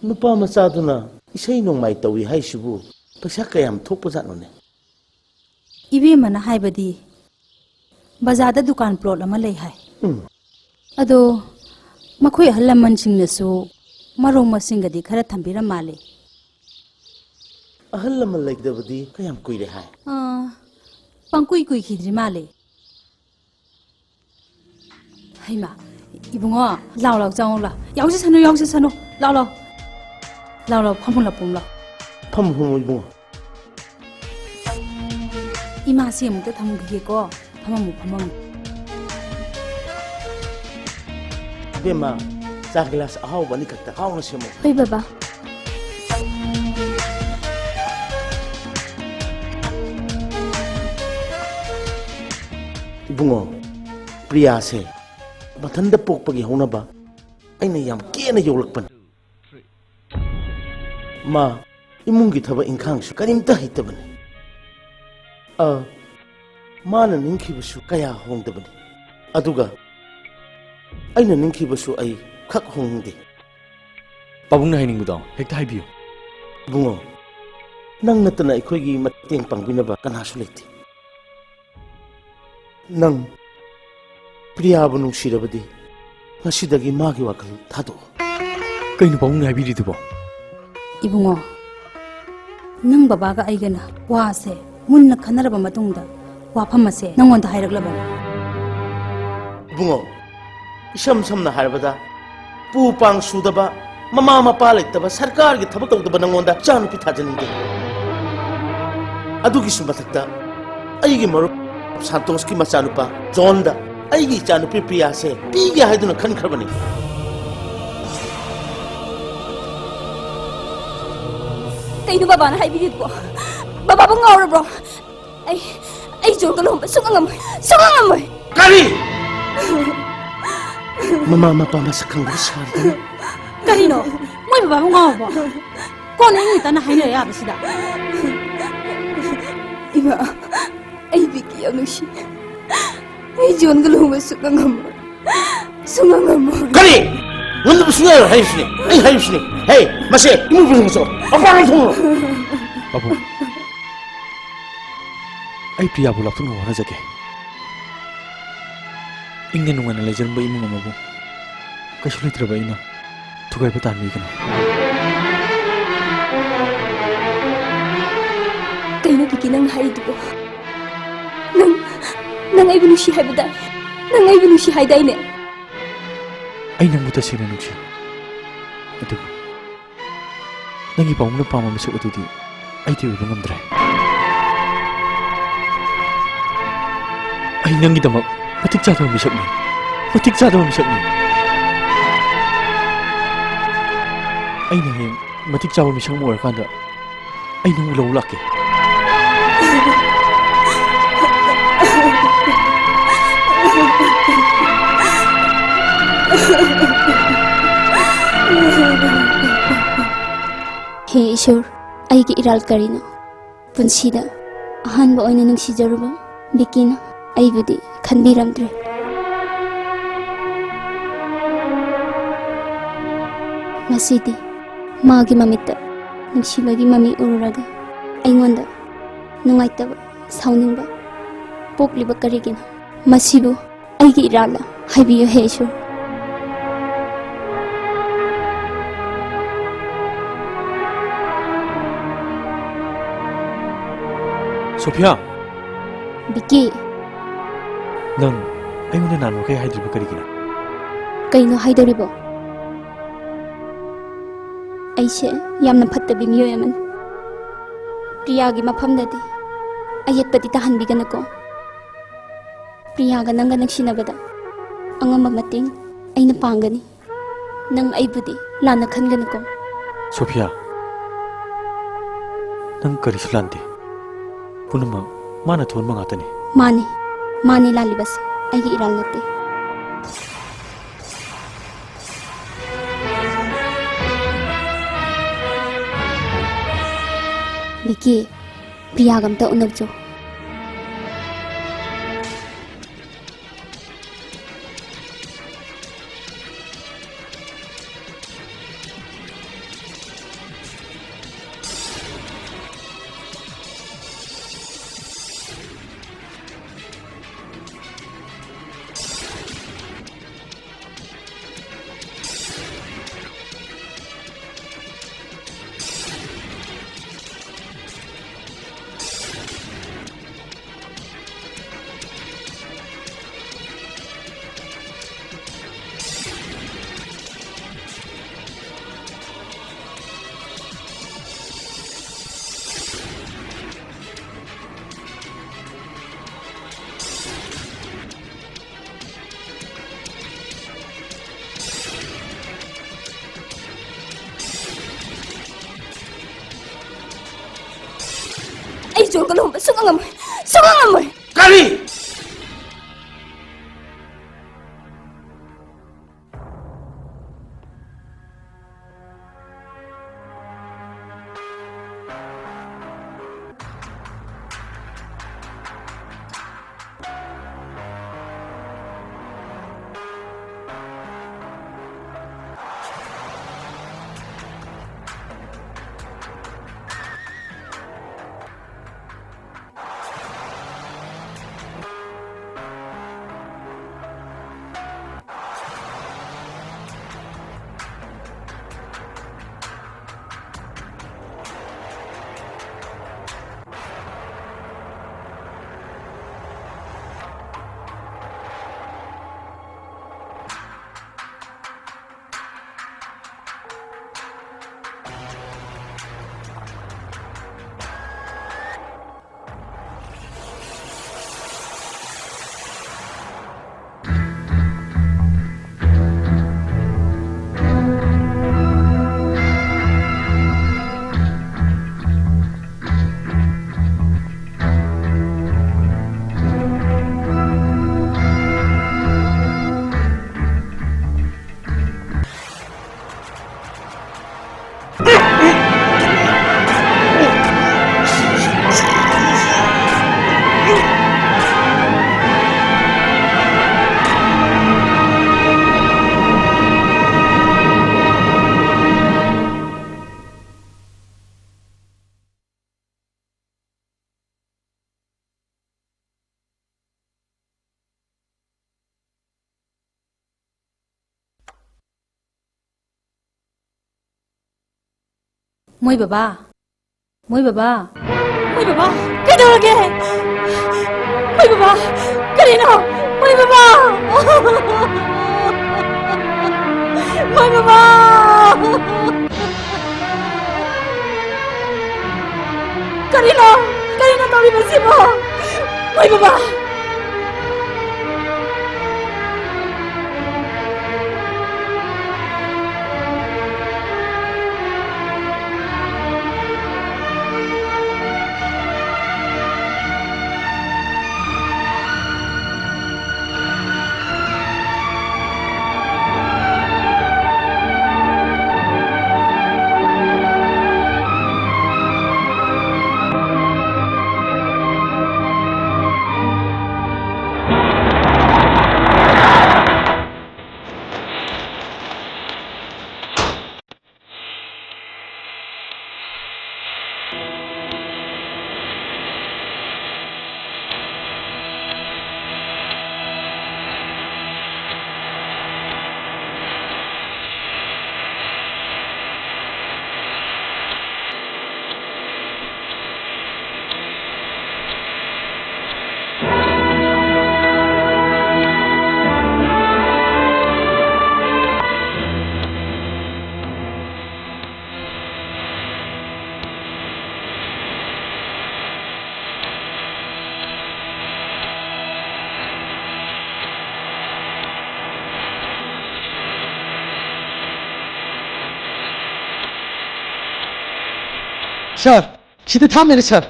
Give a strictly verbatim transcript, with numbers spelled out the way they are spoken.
ꯅꯨꯄꯥ ꯃꯆꯥꯗꯨꯅ ꯏꯁꯩ ꯅꯣꯡꯃꯥꯏ ꯇꯧꯏ ꯍꯥꯏꯁꯤꯕꯨ ꯄꯩꯁꯥ ꯀꯌꯥꯝ ꯊꯣꯛꯄꯖꯥꯠꯅꯣꯅꯦ? ꯏꯕꯦꯝꯃꯅ ꯍꯥꯏꯕꯗꯤ ꯕꯖꯥꯔꯗ ꯗꯨꯀꯥꯟ ꯄ꯭ꯂꯣꯠ ꯑꯃ ꯂꯩ ꯍꯥꯏ꯫ ꯎꯝ꯫ ꯑꯗꯣ ꯃꯈꯣꯏ ꯑꯍꯜ ꯂꯃꯟꯁꯤꯡꯅꯁꯨ ꯃꯔꯣꯡ ꯃꯁꯤꯡꯒꯗꯤ ꯈꯔ ꯊꯝꯕꯤꯔꯝ ꯃꯥꯜꯂꯦ꯫ ꯑꯍꯜ ꯂꯃꯟ ꯂꯩꯇꯕꯗꯤ ꯀꯌꯥꯝ ꯀꯨꯏꯔꯦ ꯍꯥꯏ? ꯑꯥ, ꯄꯪꯀꯨꯏ ꯀꯨꯏꯈꯤꯗ꯭ꯔꯤ ꯃꯥꯜꯂꯦ꯫ ꯍꯩꯃꯥ, ꯏꯕꯨꯡꯉꯣ, ꯂꯥꯎ ꯂꯥꯎ ꯆꯪꯉꯣ ꯂꯥꯎ꯫ ꯌꯥꯎꯖꯁꯅꯨ, ꯌꯥꯎꯖꯁꯅꯨ꯫ ꯂꯥꯎ ꯂꯥꯎ꯫ ꯂꯥꯎ ꯂꯥꯎ, ꯐꯝꯃꯨ ꯂꯥꯎ, ꯐꯝꯃꯨ ꯂꯥꯎ꯫ ꯐꯝꯃꯨ, ꯐꯝꯃꯨ ꯏꯕꯨꯡꯉꯣ꯫ ꯏꯃꯥꯁꯤ ꯑꯃꯨꯛꯇ ꯊꯝꯈꯤꯒꯦꯀꯣ꯫ ꯐꯝꯃꯝꯃꯨ, ꯐꯝꯃꯝꯃꯨ꯫ ꯏꯕꯦꯝꯃ, ꯆꯥ ꯒꯤꯂꯥꯁ ꯑꯍꯥꯎꯕ ꯑꯅꯤꯈꯛꯇ ꯍꯥꯎꯅ ꯁꯦꯝꯃꯣ꯫ ꯍꯣꯏ ꯕꯕꯥ꯫ ꯏꯕꯨꯡꯉꯣ, ꯄ꯭ꯔꯤꯌꯥꯁꯦ ꯃꯊꯟꯇ ꯄꯣꯛꯄꯒꯤ ꯍꯧꯅꯕ ꯑꯩꯅ ꯌꯥꯝ ꯀꯦꯅ ꯌꯣꯛꯂꯛꯄꯅꯤ꯫ ꯃꯥ ꯏꯃꯨꯡꯒꯤ ꯊꯕꯛ ꯏꯪꯈꯥꯡꯁꯨ ꯀꯔꯤꯝꯇ ꯍꯩꯇꯕꯅꯤ꯫ ꯑ, ꯃꯥꯅ ꯅꯤꯡꯈꯤꯕꯁꯨ ꯀꯌꯥ ꯍꯣꯡꯗꯕꯅꯤ꯫ ꯑꯗꯨꯒ ꯑꯩꯅ ꯅꯤꯡꯈꯤꯕꯁꯨ ꯑꯩ ꯈꯛ ꯍꯣꯡꯅꯤꯡꯗꯦ꯫ ꯄꯥꯕꯨꯡꯅ ꯍꯥꯏꯅꯤꯡꯕꯗꯣ ꯍꯦꯛꯇ ꯍꯥꯏꯕꯤꯌꯨ꯫ ꯏꯕꯨꯡꯉꯣ, ꯅꯪ ꯅꯠꯇꯅ ꯑꯩꯈꯣꯏꯒꯤ ꯃꯇꯦꯡ ꯄꯥꯡꯕꯤꯅꯕ ꯀꯅꯥꯁꯨ ꯂꯩꯇꯦ꯫ ꯅꯪ ꯄ꯭ꯔꯤꯌꯥꯕꯨ ꯅꯨꯡꯁꯤꯔꯕꯗꯤ ꯉꯁꯤꯗꯒꯤ ꯃꯥꯒꯤ ꯋꯥꯈꯜ ꯊꯥꯗꯣꯛꯑꯣ꯫ ꯀꯩꯅꯣ ꯄꯥꯕꯨꯡꯅ ꯍꯥꯏꯕꯤꯔꯤꯗꯨꯕꯣ? ꯏꯕꯨꯡꯉꯣ, ꯅꯪ ꯕꯕꯥꯒ ꯑꯩꯒꯅ ꯋꯥꯁꯦ ꯃꯨꯟꯅ ꯈꯟꯅꯔꯕ ꯃꯇꯨꯡꯗ ꯋꯥꯐꯝ ꯑꯁꯦ ꯅꯪꯉꯣꯟꯗ ꯍꯥꯏꯔꯛꯂꯕꯅꯤ꯫ ꯏꯕꯨꯡꯉꯣ, ꯏꯁꯝ ꯁꯝꯅ ꯍꯥꯏꯔꯕꯗ, ꯄꯨ ꯄꯥꯡ ꯁꯨꯗꯕ, ꯃꯃꯥ ꯃꯄꯥ ꯂꯩꯇꯕ, ꯁꯔꯀꯥꯔꯒꯤ ꯊꯕꯛ ꯇꯧꯗꯕ ꯅꯪꯉꯣꯟꯗ ꯏꯆꯥꯅꯨꯄꯤ ꯊꯥꯖꯅꯤꯡꯗꯦ꯫ ꯑꯗꯨꯒꯤꯁꯨ ꯃꯊꯛꯇ, ꯑꯩꯒꯤ ꯃꯔꯨꯞ ꯁꯥꯟꯇꯣꯁꯀꯤ ꯃꯆꯥꯅꯨꯄꯥ ꯖꯣꯟꯗ ꯑꯩꯒꯤ ꯏꯆꯥꯅꯨꯄꯤ ꯄ꯭ꯔꯤꯌꯥꯁꯦ ꯄꯤꯒꯦ ꯍꯥꯏꯗꯨꯅ ꯈꯟꯈ꯭ꯔꯕꯅꯤ꯫ ꯀꯩꯅꯣ ꯕꯕꯥꯅ ꯍꯥꯏꯕꯤꯔꯤꯗꯨꯕꯣ? ꯕꯕꯥꯕꯨ ꯉꯥꯎꯔꯕ꯭ꯔꯣ? ꯑꯩ, ꯑꯩ ꯖꯣꯟꯒ ꯂꯨꯍꯣꯡꯕ ꯁꯨꯡꯉꯝ ꯉꯝꯃꯣꯏ, ꯁꯨꯡꯉꯝ ꯉꯝꯃꯣꯏ꯫ ꯀꯔꯤ? ꯃꯃꯥ ꯃꯄꯥ ꯃꯁꯛ ꯈꯪꯗꯕ ꯁꯥꯔꯗꯅ꯫ ꯀꯔꯤꯅꯣ? ꯃꯣꯏ ꯕꯕꯥꯕꯨ ꯉꯥꯎꯔꯕꯣ? ꯀꯣꯟꯅ ꯏꯪꯅ ꯇꯞꯅ ꯍꯥꯏꯅꯔ ꯌꯥꯕꯁꯤꯗ꯫ ꯏꯃꯥ, ꯑꯩ ꯕꯤꯀꯤ ꯌꯥꯝ ꯅꯨꯡꯁꯤ꯫ ꯑꯩ ꯖꯣꯟꯒ ꯂꯨꯍꯣꯡꯕ ꯁꯨꯡꯉꯝ ꯉꯝꯃꯣꯏ꯫ ꯁꯨꯡꯉꯝ ꯉꯝꯃꯣꯏ꯫ ꯀꯔꯤ? ꯉꯝꯗꯕ ꯁꯨꯡꯌꯥ ꯌꯥꯔꯣꯏ ꯍꯥꯏꯔꯤꯁꯤꯅꯦ꯫ ꯑꯩ ꯍꯥꯏꯔꯤꯁꯤꯅꯦ꯫ ꯍꯦ, ꯃꯁꯦ ꯏꯃꯨꯡ ꯄꯨꯁꯤꯜꯂꯛꯑꯣ꯫ ꯃꯄꯥꯟ ꯊꯣꯡꯉꯨ꯫ ꯄꯥꯕꯨꯡ, ꯑꯩ ꯄ꯭ꯔꯤꯌꯥꯕꯨ ꯂꯥꯞꯊꯣꯛꯅꯕ ꯍꯣꯠꯅꯖꯒꯦ꯫ ꯏꯪꯅ ꯅꯨꯡꯉꯥꯏꯅ ꯂꯩꯖꯔꯝꯕ ꯏꯃꯨꯡ ꯑꯃꯕꯨ ꯀꯩꯁꯨ ꯂꯩꯇ꯭ꯔꯕ ꯑꯩꯅ ꯊꯨꯒꯥꯏꯕ ꯇꯥꯍꯟꯕꯤꯒꯅꯨ꯫ ꯀꯩꯅꯣ ꯕꯤꯀꯤ ꯅꯪꯅ ꯍꯥꯏꯔꯤꯗꯨꯕꯣ? ꯅꯪ, ꯅꯪ ꯑꯩꯕꯨ ꯅꯨꯡꯁꯤ ꯍꯥꯏꯕꯗꯥꯏ? ꯅꯪ ꯑꯩꯕꯨ ꯅꯨꯡꯁꯤ ꯍꯥꯏꯗꯥꯏꯅꯦ? ꯑꯩ ꯅꯪꯕꯨ ꯇꯁꯦꯡꯅ ꯅꯨꯡꯁꯤ꯫ ꯑꯗꯨꯕꯨ ꯅꯪꯒꯤ ꯄꯥꯕꯨꯡꯅ ꯄꯥꯝꯕ ꯃꯤꯁꯛ ꯑꯗꯨꯗꯤ ꯑꯩꯗꯤ ꯑꯣꯏꯕ ꯉꯝꯗ꯭ꯔꯦ꯫ ꯑꯩ ꯅꯪꯒꯤꯗꯃꯛ ꯃꯇꯤꯛ ꯆꯥꯗꯕ ꯃꯤꯁꯛꯅꯤ꯫ ꯃꯇꯤꯛ ꯆꯥꯗꯕ ꯃꯤꯁꯛꯅꯤ꯫ ꯑꯩꯅ ꯍꯌꯦꯡ ꯃꯇꯤꯛ ꯆꯥꯕ ꯃꯤꯁꯛ ꯑꯃ ꯑꯣꯏꯔꯀꯥꯟꯗ ꯑꯩ ꯅꯪꯕꯨ ꯂꯧꯕ ꯂꯥꯛꯀꯦ꯫ ꯍꯦ ꯏꯁꯣꯔ, ꯑꯩꯒꯤ ꯏꯔꯥꯜ ꯀꯔꯤꯅꯣ? ꯄꯨꯟꯁꯤꯗ ꯑꯍꯥꯟꯕ ꯑꯣꯏꯅ ꯅꯨꯡꯁꯤꯖꯔꯨꯕ ꯕꯤꯀꯤꯅ ꯑꯩꯕꯨꯗꯤ ꯈꯟꯕꯤꯔꯝꯗ꯭ꯔꯦ꯫ ꯉꯁꯤꯗꯤ ꯃꯥꯒꯤ ꯃꯃꯤꯠꯇ ꯅꯨꯡꯁꯤꯕꯒꯤ ꯃꯃꯤ ꯎꯔꯨꯔꯒ ꯑꯩꯉꯣꯟꯗ ꯅꯨꯡꯉꯥꯏꯇꯕ, ꯁꯥꯎꯅꯤꯡꯕ ꯄꯣꯛꯂꯤꯕ ꯀꯔꯤꯒꯤꯅꯣ? ꯃꯁꯤꯕꯨ ꯑꯩꯒꯤ ꯏꯔꯥꯜꯂ? ꯍꯥꯏꯕꯤꯌꯨ ꯍꯦ ꯏꯁꯣꯔ꯫ ꯁꯣꯐꯤꯌꯥ! ꯕꯤꯀꯤ! ꯅꯪ ꯑꯩꯉꯣꯟꯗ ꯅꯍꯥꯟꯃꯈꯩ ꯍꯥꯏꯗ꯭ꯔꯤꯕ ꯀꯔꯤꯒꯤꯅꯣ? ꯀꯩꯅꯣ ꯍꯥꯏꯗꯣꯔꯤꯕꯣ? ꯑꯩꯁꯦ ꯌꯥꯝꯅ ꯐꯠꯇꯕꯤ ꯃꯤꯑꯣꯏ ꯑꯃꯅꯤ꯫ ꯄ꯭ꯔꯤꯌꯥꯒꯤ ꯃꯐꯝꯗꯗꯤ ꯑꯌꯦꯠꯄꯗꯤ ꯇꯥꯍꯟꯕꯤꯒꯅꯨꯀꯣ꯫ ꯄ꯭ꯔꯤꯌꯥꯒ ꯅꯪꯒ ꯅꯨꯡꯁꯤꯅꯕꯗ ꯑꯉꯝꯕ ꯃꯇꯦꯡ ꯑꯩꯅ ꯄꯥꯡꯒꯅꯤ꯫ ꯅꯪ ꯑꯩꯕꯨꯗꯤ ꯂꯥꯟꯅ ꯈꯟꯒꯅꯨꯀꯣ꯫ ꯁꯣꯐꯤꯌꯥ, ꯅꯪ ꯀꯔꯤꯁꯨ ꯂꯥꯟꯗꯦ꯫ ꯄꯨꯝꯅꯃꯛ ꯃꯥꯅ ꯊꯣꯟꯕ ꯉꯥꯛꯇꯅꯤ꯫ ꯃꯥꯅꯤ, ꯃꯥꯅꯤ ꯂꯥꯜꯂꯤꯕꯁꯦ꯫ ꯑꯩꯒꯤ ꯏꯔꯥꯜ ꯅꯠꯇꯦ꯫ ꯕꯤꯀꯤ, ꯄ꯭ꯔꯤꯌꯥꯒ ꯑꯝꯇ ꯎꯅꯧꯆꯣ꯫ ꯖꯣꯟꯒ ꯂꯨꯍꯣꯡꯕ ꯁꯨꯡꯉꯝ ꯉꯝꯃꯣꯏ꯫ ꯁꯨꯡꯉꯝ ꯉꯝꯃꯣꯏ꯫ ꯀꯔꯤ? ꯃꯣꯏ ꯕꯕꯥ꯫ ꯃꯣꯏ ꯕꯕꯥ꯫ ꯃꯣꯏ ꯕꯕꯥ꯫ ꯀꯩꯗꯧꯔꯒꯦ? ꯃꯣꯏ ꯕꯕꯥ꯫ ꯀꯔꯤꯅꯣ? ꯃꯣꯏ ꯕꯕꯥ꯫ ꯃꯣꯏ ꯕꯕꯥ꯫ ꯀꯔꯤꯅꯣ? ꯀꯔꯤꯅꯣ ꯇꯧꯔꯤꯕꯁꯤꯕꯣ? ꯃꯣꯏ ꯕꯕꯥ꯫ ꯁꯥꯔ, ꯁꯤꯗ ꯊꯥꯝꯃꯦꯅꯦ ꯁꯥꯔ꯫